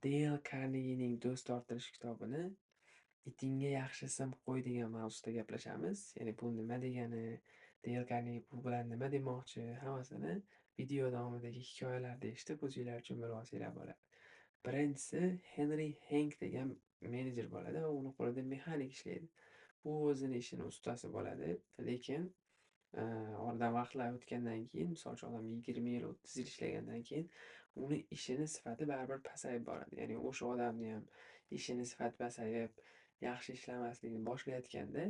Deyl Karnegining "Do'st orttirish" kitobini "Itingga yaxshi ism qo'y" degan mavzuda gaplashamiz. Ya'ni bu nima degani, Deyl Karnegi bu bilan nima demoqchi, hammasini video davomidagi hikoyalarda eshitib o'zinglar uchun bilib olsanglar bo'ladi. Birinchisi Henri Henk degan menejer bo'ladi va uni qo'lida mexanik ishlaydi. U o'zini ishini ustasi bo'ladi, lekin oradan vaqtlar o'tgandan keyin, misol uchun, odam 20 yil, 30 yil ishlagandan keyin uni ishini sifati baribir pasayib boradi. Ya'ni o'sha odamni ham ishini sifati pasayib, yaxshi ishlamasligini boshlayotganda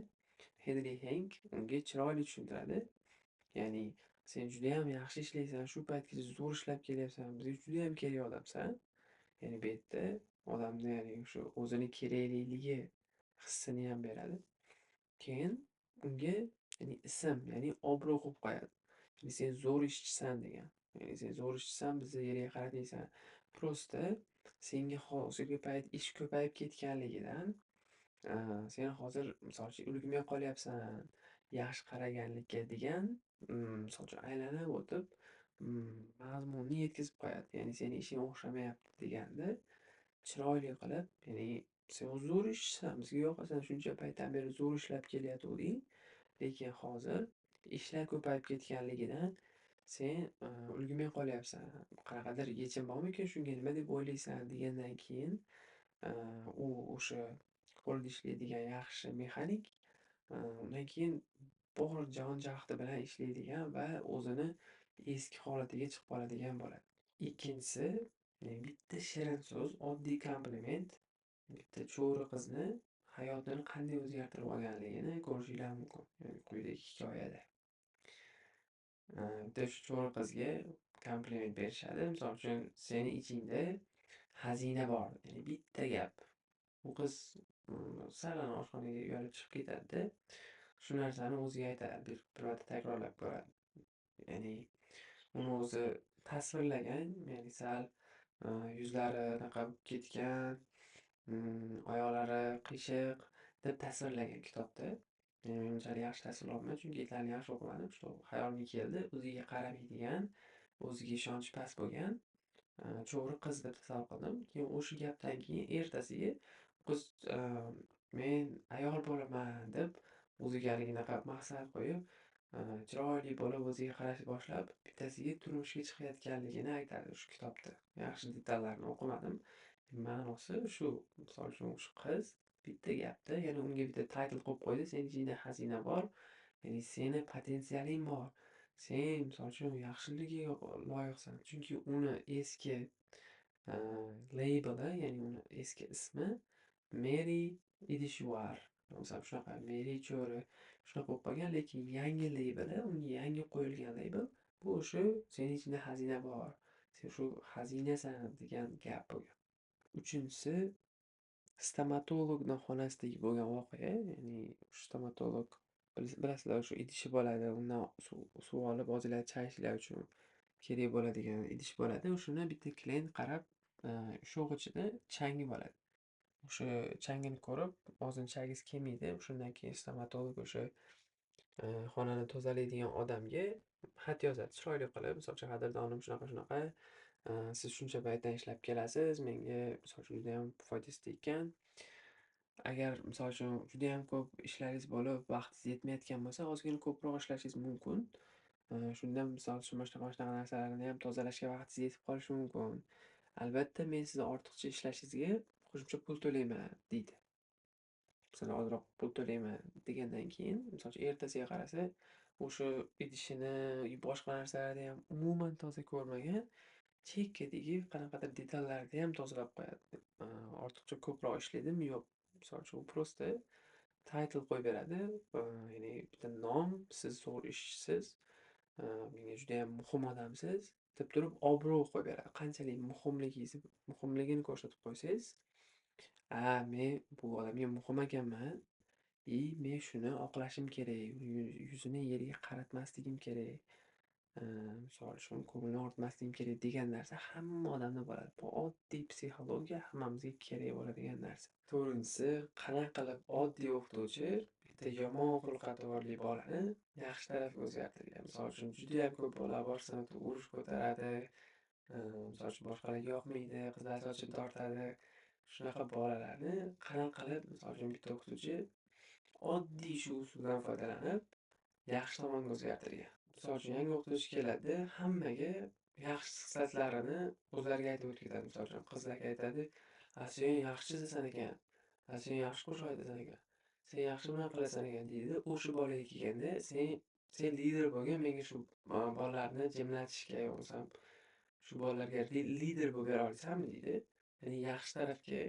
Henri Henk unga chiroyli tushuntiradi. Ya'ni sen judayam yaxshi ishlaysan, shu paytgacha zo'r ishlab kelyapsan, bizga judayam kerak odamsan. Ya'ni bu yerda odamni, ya'ni o'sha o'zini kerakliligi hissini ham beradi. Keyin unga, ya'ni ism, ya'ni obro' qo'yib qo'yadi. Ya'ni sen zo'r ishchisan degan. Ya'ni sen zo'r ishchisan, bizni yerga qaratmaysan. Просто senga hozirgi payt ish ko'payib ketganligidan sen hozir, misol uchun, ulgurmay qolyapsan yaxshi qaraganlikka degan, misol uchun, aylanib o'tib mazmunni yetkazib qo'yadi. Ya'ni seni ishing o'xshamayapti deganda chiroyli qilib, ya'ni sen zo'r ishchisan, bizga yoqasan, shuncha paytdan beri zo'r ishlab kelayotganding, lekin hozir ishlar ko'payib ketganligidan sen ulgurmay qolyapsan. Qanaqadir yechim bormikin shunga, nima deb o'ylaysan degandan keyin u o'sha qo'lida ishlaydigan yaxshi mexanik undan keyin bor jon jahdi bilan ishlaydigan va o'zini eski holatiga chiqib qoladigan bo'ladi. Ikkinchisi, bitta shirin so'z, oddiy kompliment bitta cho'ri qizni hayotini qanday o'zgartirib olganligini ko'rishinglar mumkin. Ya'ni quyidagi hikoyada. Bitta shu cho'ri qizga kompliment berishadi. Misol uchun, seni ichingda xazina bor. Ya'ni bitta gap. U qiz sal oshxonaga uyalib chiqib ketadi-da, shu narsani o'ziga aytadi, bir marta takrorlab ko'radi. Ya'ni uni o'zi tasvirlagan, ya'ni sal yuzlari anaqa bo'lib ketgan, oyoqlari qiyshiq deb tasvirlagan kitobda. Men unchalik yaxshi tasvirlayolmayman, chunki itlarni yaxshi o'qimadim. Shu xayolimga keldi, o'ziga qaramaydigan, o'ziga ishonchi past bo'lgan cho'ri qiz deb tasavvur qildim. Keyin o'sha gapdan keyin ertasiga qiz men ayol bo'laman deb o'ziga haliginaqa maqsad qo'yib, chiroyli bo'lib o'ziga qarashni boshlab, bittasiga turmushga chiqayotganligini aytadi shu kitobda. Yaxshi detallarini o'qimadim. Ma'nosi shu, misol uchun, o'sha qiz bitta gapda, ya'ni unga bitta title qo'yib qo'ydi, seni ichingda xazina bor, ya'ni seni potensialing bor. Sen, misol uchun, yaxshilikka loyiqsan. Chunki uni eski labeli, ya'ni uni eski ismi Meri idishvar. Masalan, shunaqa Meri cho'ri shunaqa bo'lib qolgan, lekin yangi labeli, unga yangi qo'yilgan label bu o'sha seni ichingda xazina bor. Sen shu xazinasan degan gap bo'lgan. Uchinchisi, stomatologni xonasidagi bo'lgan voqea, ya'ni stomatolog, bilasizlar, o'sha idishi bo'ladi, undan suv olib og'zinglarni chayishinglar uchun kerak bo'ladigan idish bo'ladi. O'shani bitta klient qarab, sho'g'ichida changi bo'ladi. O'sha changini ko'rib, og'zini chaygisi kelmaydi. Shundan keyin stomatolog o'sha xonani tozalaydigan odamga xat yozadi, chiroyli qilib, misol uchun, qadrdonim, shunaqa shunaqa, siz shuncha paytdan ishlab kelasiz, menga, misol uchun, judayam foydasi tekkan. Agar, misol uchun, judayam ko'p ishlaringiz bo'lib, vaqtingiz yetmayotgan bo'lsa, ozgina ko'proq ishlashingiz mumkin. Shunda, misol uchun, mana shunaqa, mana shunaqa narsalarni ham tozalashga vaqtingiz yetib qolishi mumkin. Albatta, men sizni ortiqcha ishlashingizga qo'shimcha pul to'layman, deydi. Masalan, ozroq pul to'layman degandan keyin, misol uchun, ertasiga qarasa, o'sha idishini, boshqa narsalarni ham umuman toza ko'rmagan, chekkadagi qanaqadir detallarni ham tozalab qo'yadi. Ortiqcha ko'proq ishlaydimi? Yo'q. Misol uchun, u просто title qo'yib beradi. Ya'ni bitta nom, siz zo'r ishchisiz, menga judayam muhim odamsiz deb turib obro' qo'yib beradi. Qanchalik muhimligini ko'rsatib qo'ysangiz, a, men bu odamga muhim ekanman и men shuni oqlashim kerak, yuzini yerga qaratmasligim kerak, misol uchun, ko'nglini og'ritmasligim kerak degan narsa hamma odamda bo'ladi. Bu oddiy psixologiya, hammamizga kerak bo'ladigan narsa. To'rtinchisi, qanaqa qilib oddiy o'qituvchi bitta yomon xulq-atvorli bolani yaxshi tarafga o'zgartirgan. Misol uchun, judayam ko'p bola bor, sinfda urush ko'taradi. Misol uchun, boshqalarga yoqmaydi, qizlar sochini tortadi. Shunaqa bolalarni qanaqa qilib, misol uchun, bitta o'qituvchi oddiy shu usuldan foydalanib, yaxshi tomonga o'zgartirgan. Misol uchun, yangi o'qituvchi keladi, hammaga yaxshi xislatlarini o'zlariga aytib o'tib ketadi. Misol uchun, qizlarga aytadi: "A, sen yaxshi chizasan ekan, a, sen yaxshi qo'shiq aytasan ekan, sen yaxshi bunaqa qilasan ekan", deydi. O'sha bolaga kelganda, sen lider bo'lgin, menga shu bolalarni jamlatishga yo bo'lmasam shu bolalarga lider bo'lib bera olasanmi, deydi. Ya'ni yaxshi tarafga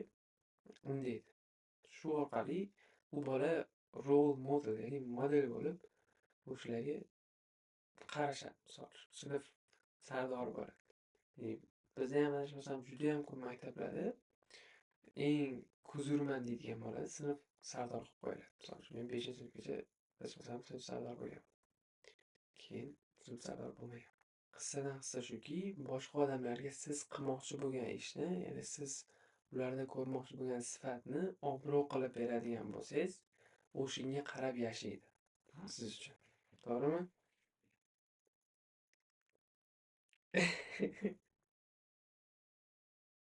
undaydi. Shu orqali u bola role model, ya'ni model bo'lib, o'shalarga qarashadi, misol uchun, sinf sardori bo'ladi. Ya'ni bizda ham, adashmasam, judayam ko'p maktablarda eng kuzurman deydigan bola sinf sardori qilib qo'yiladi. Misol uchun, men 5-sinfgacha, adashmasam, sinf sardori bo'lganman. Keyin sinf sardori bo'lmaganman. Qissadan hissa shuki, boshqa odamlarga siz qilmoqchi bo'lgan ishni, ya'ni siz ularda ko'rmoqchi bo'lgan sifatni obro' qilib beradigan bo'lsangiz, o'shanga qarab yashaydi siz uchun. To'g'rimi?